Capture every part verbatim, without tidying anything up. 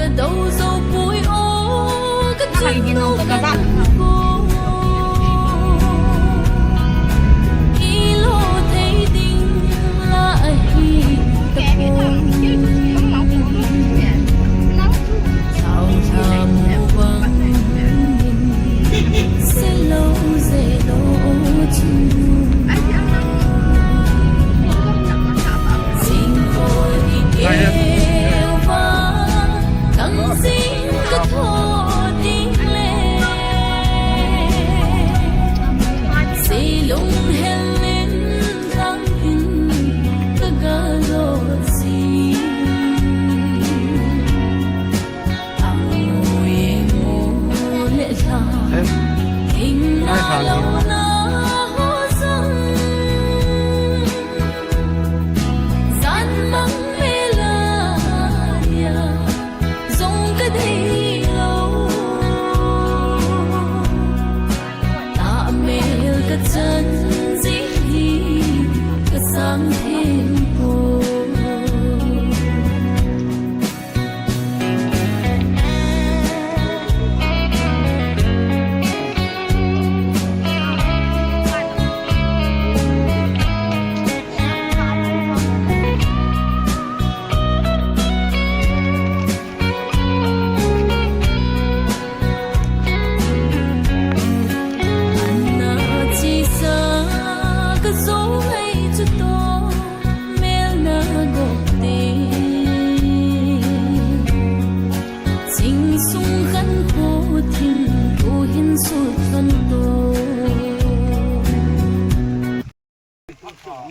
Ka do zo pui o, ka chin no ka dan ko. I lo thei ding la ahi ta poi. Thao tha mu bang in, se lo ze lo chun.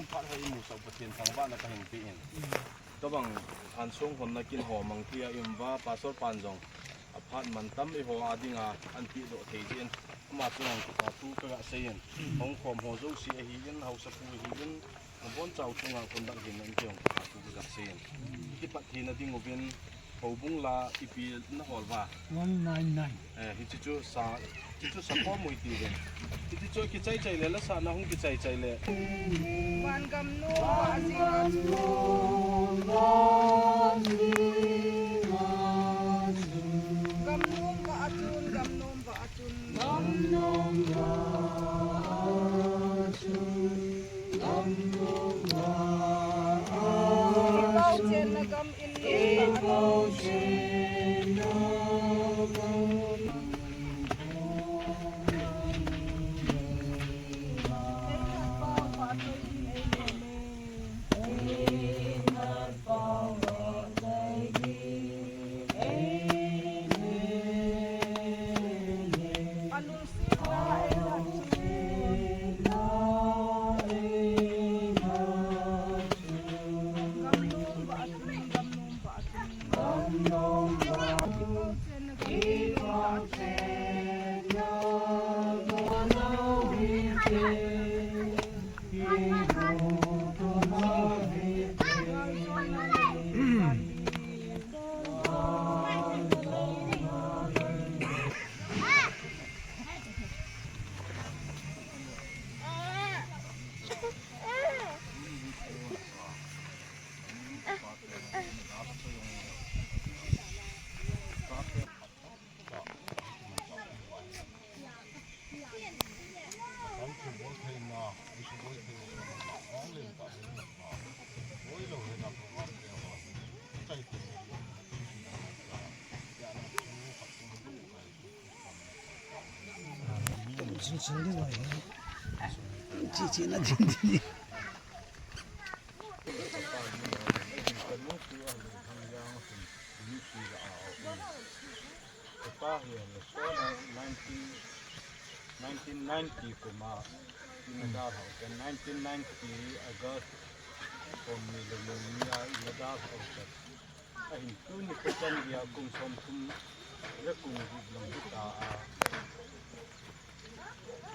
Aphat ho i musah Pathen thangvahna kahin pe in. Tobang ansung hon na kin ho mang tia i um uva, Pastor pan jong aphat mantam eiho a dinga an tihdoh thei jin. Ama chunga kipa thu kaga sei in. Hung khom ho jouse ahi in, haosapu ahi in, nabonchau chunga kon dang hin in kei jong kipa thu kaga sei in. Kipat thei na ding uvin, Houbung la ipi na hol uva? One nine nine. Eh, hiche chu sa, hiche chu sa khom u hiti uvin. Hiche chu kichai chai le, la sa na hung kichai chai le. Van gam nom va a jing a chun. Gam nom va a chun, gam nom va a chun. Gam nom va a chun. Pau chen na gam in Nineteen ninety kuma in a dalhau, nineteen ninety August kum ni le ni a in a dalhau. Ahin tuni kho chan dia kum som thum Lekung gup lang hita a.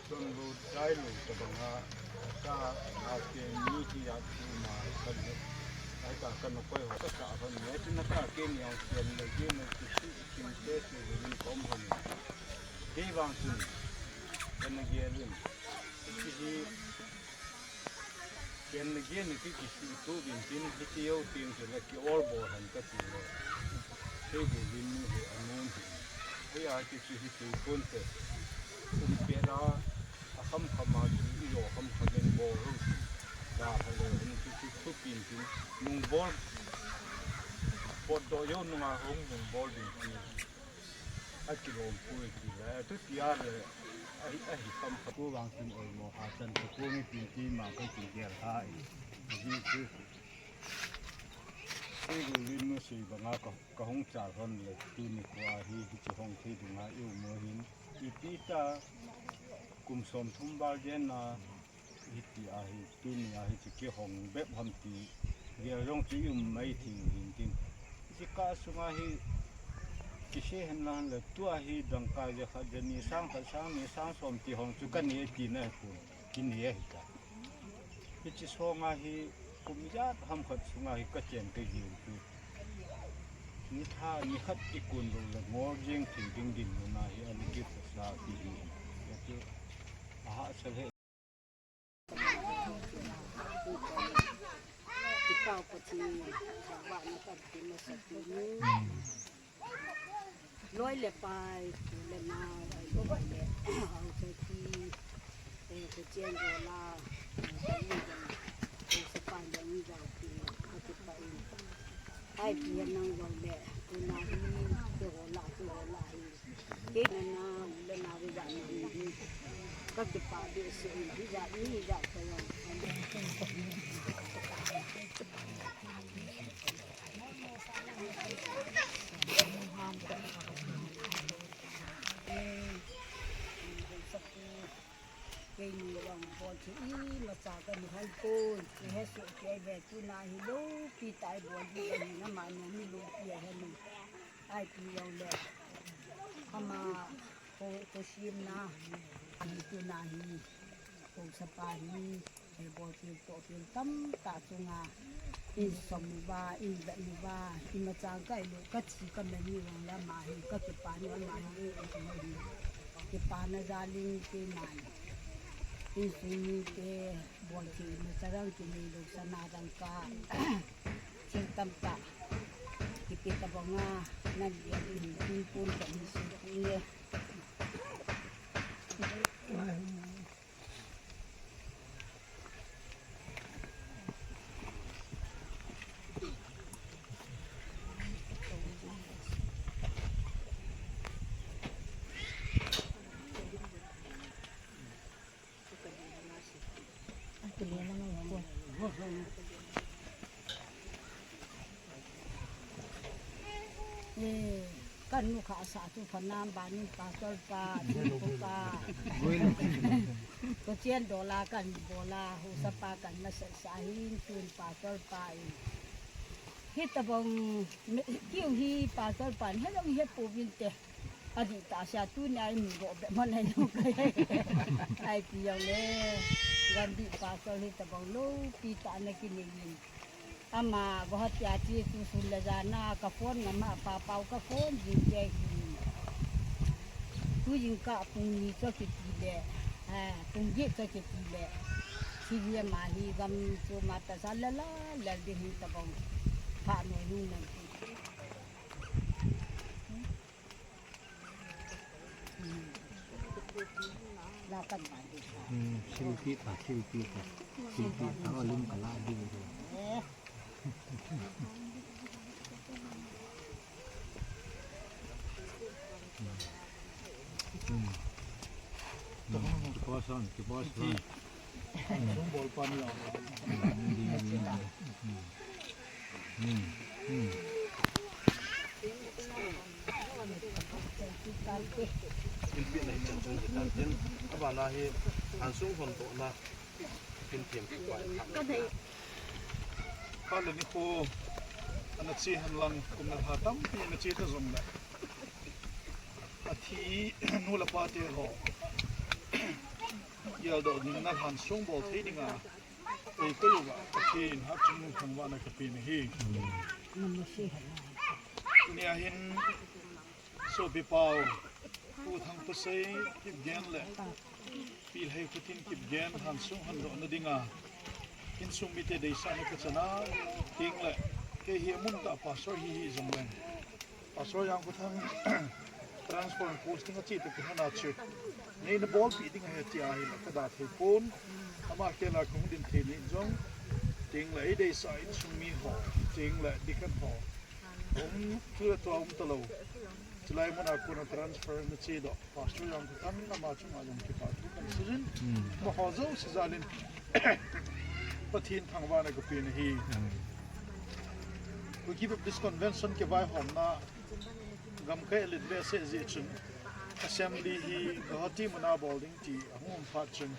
Chonlo, chailo tabanga, ta, a, keni hi a tuma, kan le, ai ta kan koi ho, ka sa hon ne, tin ka keni a, ken le, ken le, ki si, ki se, si, ni kom hon. Hi vang sin, kan ge lin. Ki hi, Ken le gen ki ki si tu din tin hi ti yo tin se le ki ol bo han ka ti le. Sei bu din ni he amun hi. He a ki si hi ti kun te. Um pe ra a kham kham a ki i yo kham kham den bo ru. Da ha le ni ki si tu tin tin. Nung bol. Bot do yo nung a hong nung bol din tin. A kilom pui ti le, tu ti a le, a hi, a hi kam kha. Ko vang tin oi mo, a chan ko ko ni tin ti ma ko tin ger ha i. Ji tu. Ko gu lin no sei banga ka, ka hung chal hon le, tu ni ko a hi, hi chi hong thei dunga i u mo hin. I pi ta, kum som thum val gen na, Hiti ahi, tuni ahi, chu kihong bep ham ti, gel jong chu i um mai thei hin tin. Hiche ka sunga hi, kisei hen lang le, tua hi dangka ja khat ja ni sang khat sang ni sang som ti hong chu ka nei tina hi pun, kinei ahi ta. Hiche songa hi, kum ijat ham khat sunga hi ka chen ka gel chu. Ni tha, ni khat i kun lou le, ngol jeng thei ding dinmun ahi, a ni kit sa ti hi. Hichu, aha sa le. Kipah Pathen, thangvahna kahin pe masa tuni. Loi le pai, u le nao, ahilou le, haosapi, eh, Pathen dola, eh, haosapa jong jao pi, kakipah in. Ai pi nang jong le, tuna hi, keiho lah, keiho lah hi. Kei nana, u le nao ve jat na hi, kakipah behseh in, hijat ni, hijat ka jong. Keini jong bol thei imacha kahin pon, kahe soh kei ve tuna hi loupi tah a bol ding kahi na ma nung mi loupi ahi nu. Ai pi jong le. Ama ko, ko sim na. Ahi tuna hi. Ko sapa hi. He bol thei toh thei tamtah chunga. In som uva, in vet uva, imacha kailou, kathi kamang ni vang le ama hi, kakipah ni ama hi, kipana jal in keima hi. Insung mite, bol thei imacha jong kinei lou, sana dangka, thil tamtah, kipe tabang a, nang dia ding hi, tin pon ka insung mite. Eh, kanu kha sa tu phanam banin pastor pa, tu pa. Ko chen dola kan bola, haosapa kan masa sa hin tun pastor pa in. Hitabang, kiu hi pastor pa, he jong he pouvin te. Adih tah sia tuni a imu go be man ahi jong kai. Ai pi jong le. Gambih pastor hitabang loupi tah na kinei in. Ama Guwahati a che tu sun le jan a ka phone ngam a pa pau ka phone jing kei hi. Tu jing kah pung ni cho kiti le. Ha, pung get cho kiti le. Sibia ma hi gam chu ma ta sa la la la ding hitabang. Pha noi nung nan. Hmm, selfie pa, selfie pa. Selfie pa, alim kala di. Hmm. Hmm. Kiposan, kiposan. Sung bol pa ni a. Hmm. Hmm. Hmm. Inpi na hi kan sung hi kan tin. Abana hi han sung hon to na. Pin pin pai. Ka dei. Ka le ni ko. Ana chi han lang kum na ha tam pi na chi ta zong da. Hi nu le pa te ho. Geldoh ding na lhan song bol thei dinga. Ei ko yo ba. Pathen hatchungnung thangvahna kape nahi. Tunia hin sopi pau. Pu Thangkhosei Kipgen le Pi Lheikhutin Kipgen lhan song hondohna dinga. Insung mite deisahna kachana. Ting le. Kei hi amun tah pastor hi hi jong leng. Pastor Jangkhothang transfer posting a chi te kihana chu. Nei na bolpi ding ahi tia hi la ka da thei pon. Ama kela kahung din thei nei jong. Ting le ei deisah insung mi ho. Ting le deacon ho. Um, tu le tua um talou. Chulai muna kona transfer na chi doh. Pastor Jangkhothang ama chunga jong kipa thu kan sei jin. Amaho jouse jal in. Pathen thangvahna kape nahi. Kuki Baptist Convention kivaihomna gamkai lit behseh jeh chun assembly hi Guwahati muna bol ding ti ahung um phat chun,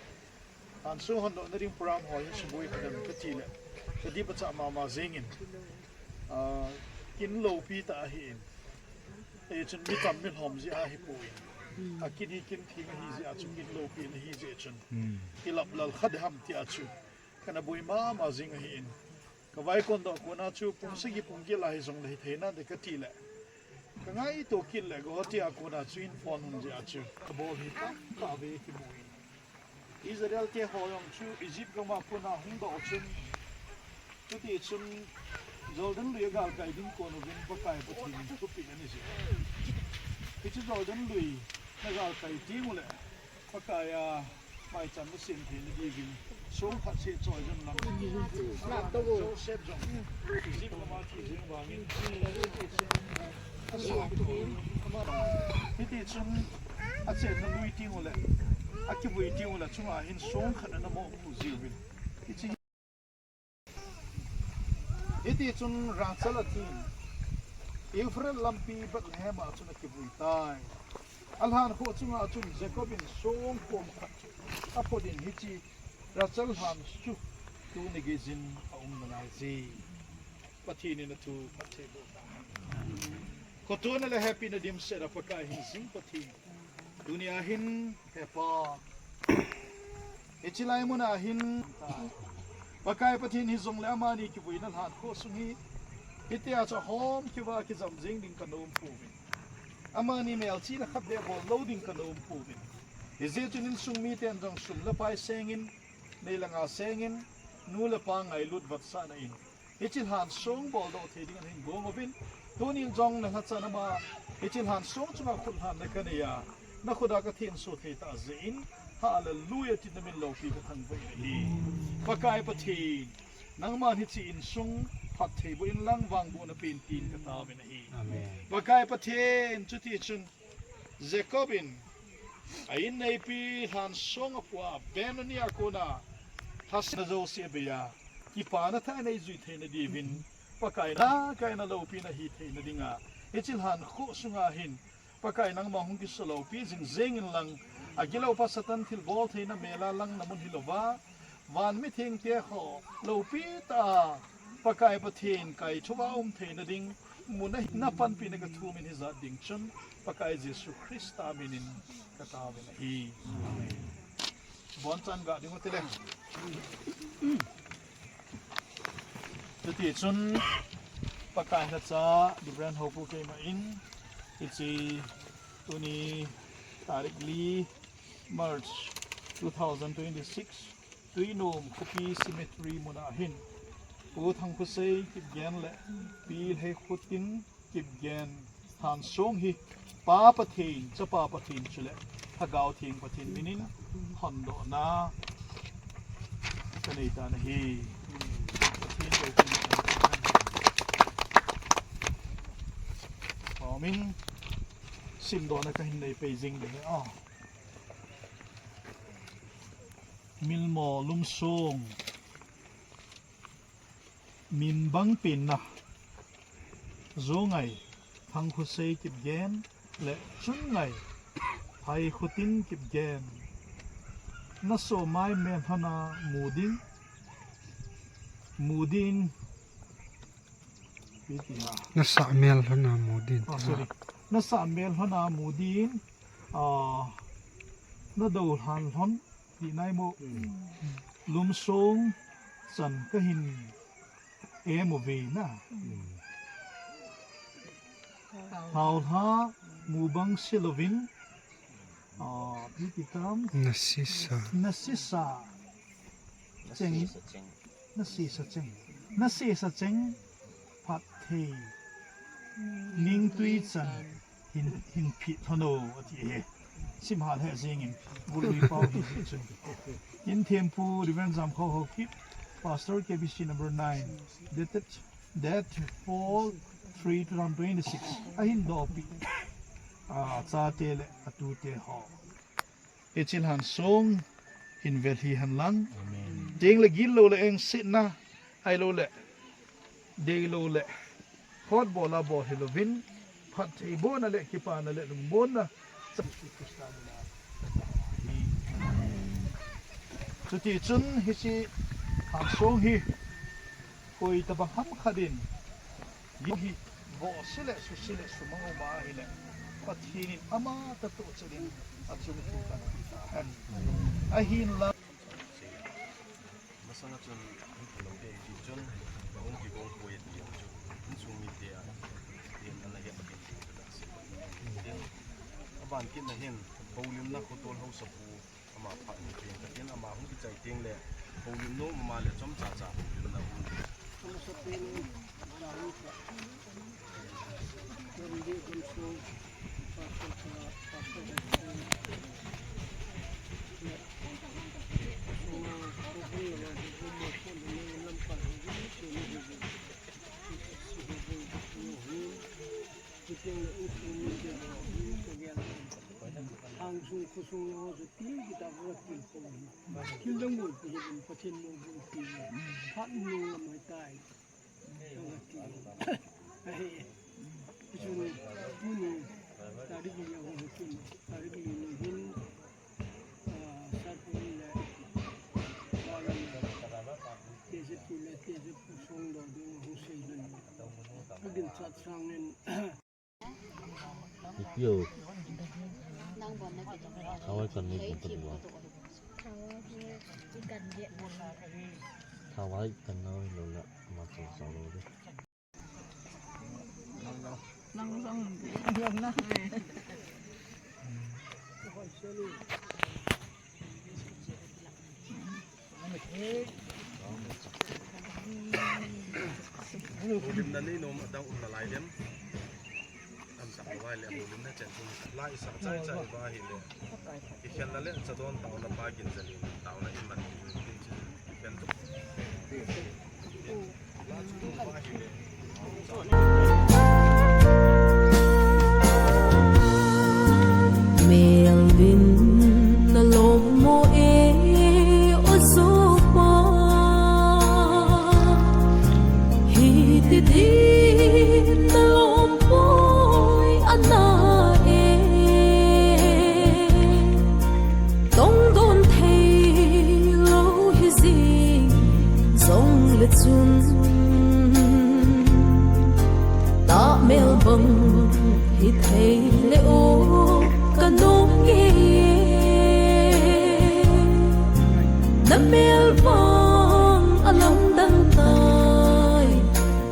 lhan song hondohna ding program ho hi suboi khat dem kati le, kadih pachat mama jingin, ah, kin loupi tah ahin. Ei chun mi tam mi lhom jeh ahi poi. Akin hi kin theng ahi jeh a chun kin loupi na hi jeh chun. Ilap lal khat ham tia chu. Kana boi mama jing ahin. Ka vaikon doh kona chu pung sagi pung get a hi jong le hithei nante kati le. Ka ngaito kit le Guwahati a kona chu in phone hung jeh a chu. Ka bol hi tamtah ve kimu in. Israel te ho jong chu Egypt gam a kona hung doh chun. Chuti chun Jordan lui a galkai ding kon uvin Pakai Pathen in thupeh ana jih. Hichu Jordan lui na galkai teng ule. Pakai a maicham na sem theina diuvin song khat seh choi jong lang. Joseph jong Egypt gam a thi jeng vangin. Hiti chun achenna lui teng ule, akivui teng ule chunga hin song khat ana mo mu jiuvin. Hichi Hiti chun Rachel a thin, Euphrates lampi Bethlehem a chun akivui tai. Alhan kho chunga chun Jacob in song kom khat aphot in hichi Rachel lhan chu tuni gei jin aum nalai ji. Pathen in athu phatthei boh tahen. Khotona le hepina dimset a Pakai hin jing Pathen. Tunia hin, he Pa. Hichi lai muna hin, Pakai Pathen hijongle amani kivuina lhan kho sung hi. Hitia chu hom kiva kijam jing ding kanom pouvin. Amani melchihna khat beh bol lou ding kanom pouvin. Hijeh chun insung miten jong sum le pai sengin, nei le nga sengin, nu le pa ngailut vetsahna in. Hichi lhan song boldoh thei ding ahin gong uvin. Tunin jong nalhachan ama, hichi lhan song chunga khut lhanna kanei a, nakhut a kathenso thei tah jeh in, Hallelujah tin namin loupi kathangvah in ahi. Pakai Pathen, nangman hichi insung phatthei boh inlang vangbohna pen tin kataovin ahi. Amen. Pakai Pathen, chuti chun, Jacob in a inneipi lhan song apua, Benoni a kona lhasetna jouse abeiya, kipana thah anei jui theina diuvin, Pakai na kaina loupina hi theina dinga, hichi lhan kho sunga hin, Pakai nangma hung kiso loupi jing jeng inlang, agilou pa Satan thilbol theina mela langna mun hilouva, Van mithengte ho, loupi tah a, Pakai Pathen kaithova um theina ding, mun a napanpina kathum in hijat ding chun, Pakai Jesu Christa minin kataovin ahi. Amen. Bonchan ga ding utile. Chuti chun, Pakai lhacha, Reverend Hopu keima in, hichi tuni tarik li, March two thousand twenty-six, Tuinom Khopi Cemetery muna hin, Pu Thangkhosei Kipgen le Pi Lheikhutin Kipgen lhan song hi Pa Pathen, Chapa Pathen chule Lhagao Theng Pathen minin hondohna kanei tan ahi. Pathen loupina. Amen. Simdohna kahin nei pei jing ding ahi. Milmo Lumsong, Minbang Penna, Zongai Thangkhosei Kipgen le Chungai Phaikhutin Kipgen. Nasomai melhona mudin, mudin, Nasah melhona mudin. Oh, sorry. Nasah melhona mudin, A, na do han hon, di nai mo. Lum song chan ka hin em o ve na. Hau ha mu bang si lovin. A, pi ti tam. Na sisa. Na sisa. Cheng. Na sisa cheng. Na sisa cheng. Phat thei. Ning tui chan. Hin, hin phi thano ati he. Sim hal he jing in. Bului pau hi jing chun. In thempu Reverend Zamkhao Haokip, Pastor K B C number nine. Dated, date four three two thousand twenty-six. Ahin dopi. A, chate le, atute ho. Hiche lhan song hin vel hi hen lang. Amen. Ding le gil lou le engsetna, ahilou le, dei lou le, hot bol a bol hi louvin, phattheibohna le kipana le lungmonna. Chuti chun hiche lhan song hi, koi tabang ham khat in, hi, vohse le suse le sumang uma ahile, Pathen in ama tah toh chan in achung thu kan ti tahen. Ahinla. Masanga chun, hung phalou ding ti chun, ahung kigong poi ati jong chu, insung mite a, tin ana het kin ti ta se. Tin, aban kit na hin, houlimna khotol haosapu, Ama phat ni tin, ka tin ama hung kichai teng le, houlim nom ama le chomcha cha houlimna um. Hang sung khosung ho chu til kita ho til ko. Thil dang bol pi hin Pathen mo bol pi. Phat nung lam hai tai. Ai. Chu ni, tuni, tarik li ho chu, tarik li ni hin, ah, Sarpon le, Balam le, Tezep le, Tezep song do ding ho sei le. Agin chat sang nen. Ipi o. Thawai kan nei kan tadi wa. Thawai kan na lo la ma so sa lo de. Nang sang. Houlimna nei nom adang um nalai dem. Am sak lo vai le houlimna chen chung lai sa chai chai va hi le. Kikhel na le chadon taona pa gin jali taona iman tin chi. Kikhel tu. Mel din na lom mo e, o Zopa. Hiti din na lom poi ana e. Tong don thei lo hi jing jong le chun, ta mel bang hi thei le o ka nong nge. Na mel bang a lamdang tai.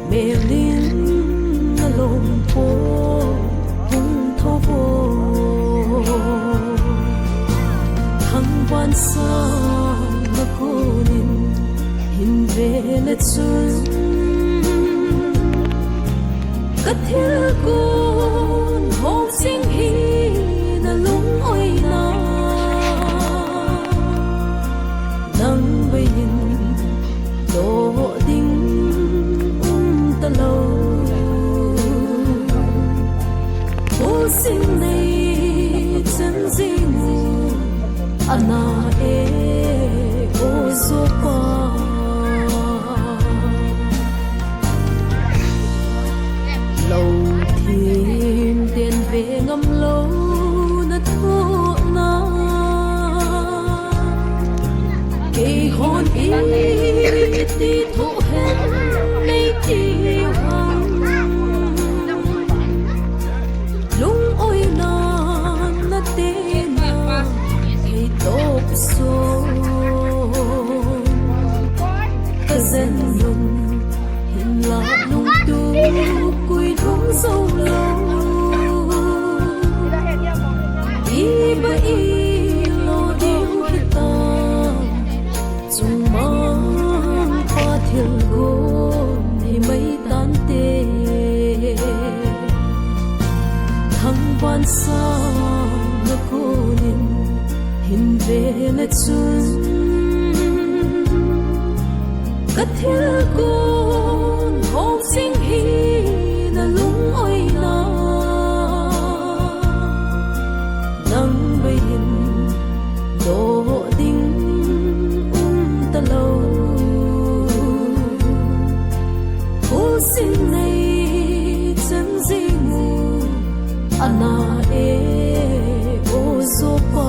Mel in na lom po hung tho vo. Thangvah sang na kon in hin ve le chun, ka thil kon hong sing hi na lung oi na. Nang vei in Toh ding um ta lo. Husin nei chan jing u ana e o Zopa. Lo thim ten ve ngam lo na thohna. Keihon iti thoh hen nei ti hang. Lung oi na na te Vansang na konin hin ve le chun, ka thil kon hong sing hi na lung oi na, nang mai hin doh ding um ta lo. Khusin nei chan jing u ana e, o Zopa